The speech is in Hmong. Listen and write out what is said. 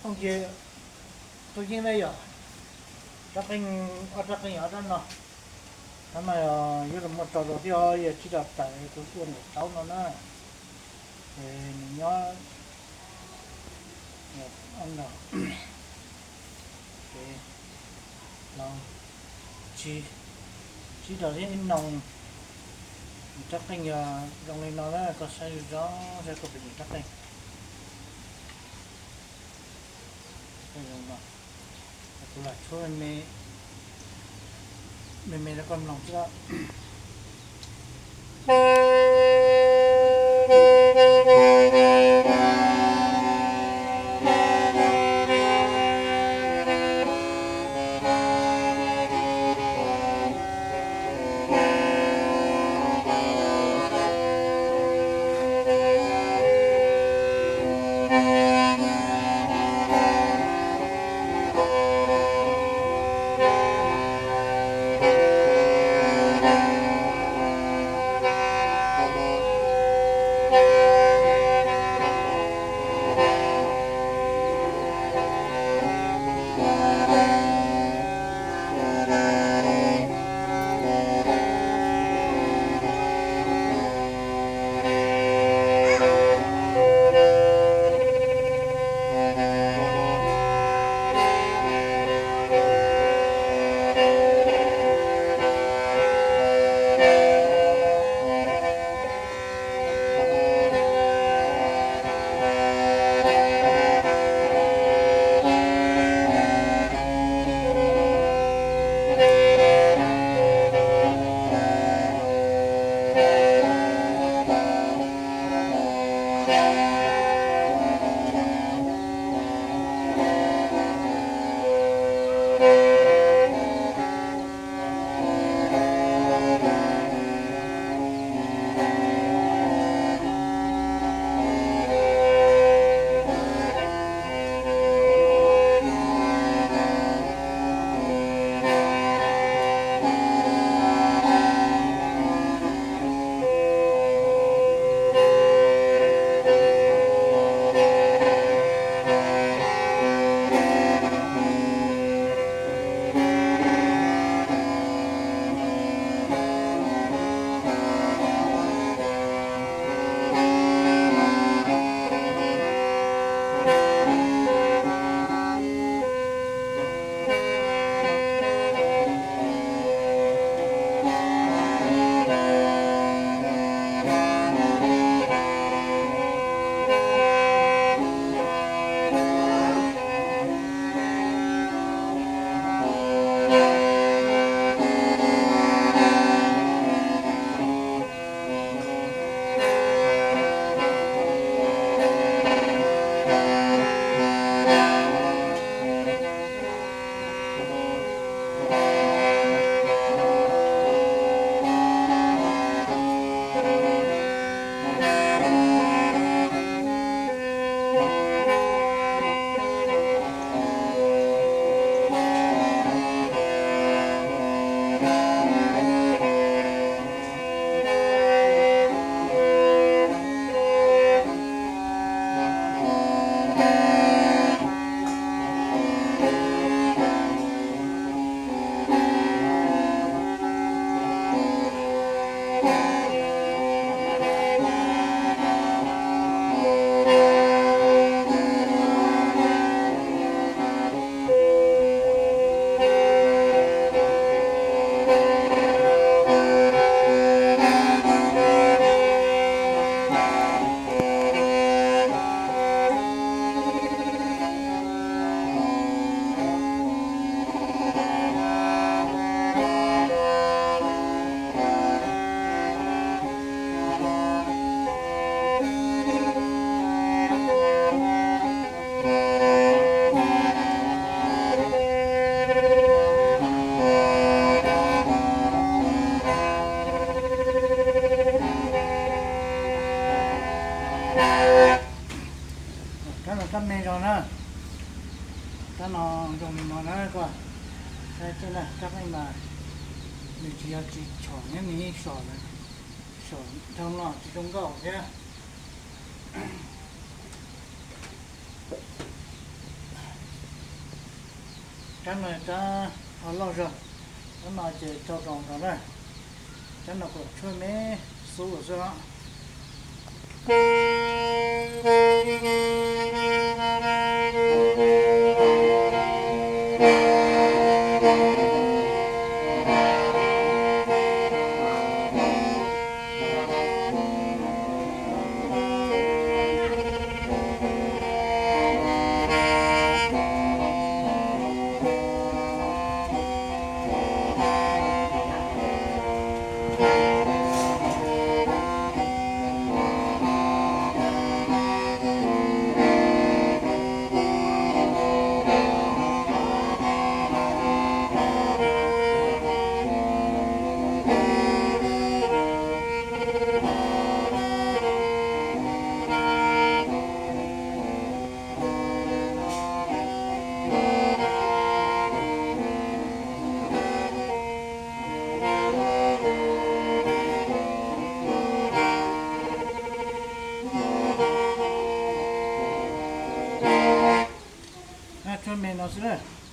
Ces tus yeej na yog rab qeej, ob rab qeej ob rab no. Rab no yuav los muab tso rau thiab, yog tsis rau tawm kuv ua niam tauv no na. Ces nws nyob no, ces los tsis, tsis rau thiab ib noo. Rab qeej yog zoo li no na, koj saib zoo saib koj pem rab qeej. Kuv lam tshuab me me rau koj mloog xwb. Rab no rab me zog na. Rab no zoo li no na koj saib, rab qeej mas nws tsis yog tsis tshom, nws yeej som, som dhau no tsis zoo nkauj thiab. Rab no rab ho loj zog, rab no ces rau rau rau na. Rab no kom tshuaj me xub xwb os. Tshuaj me no xwb na.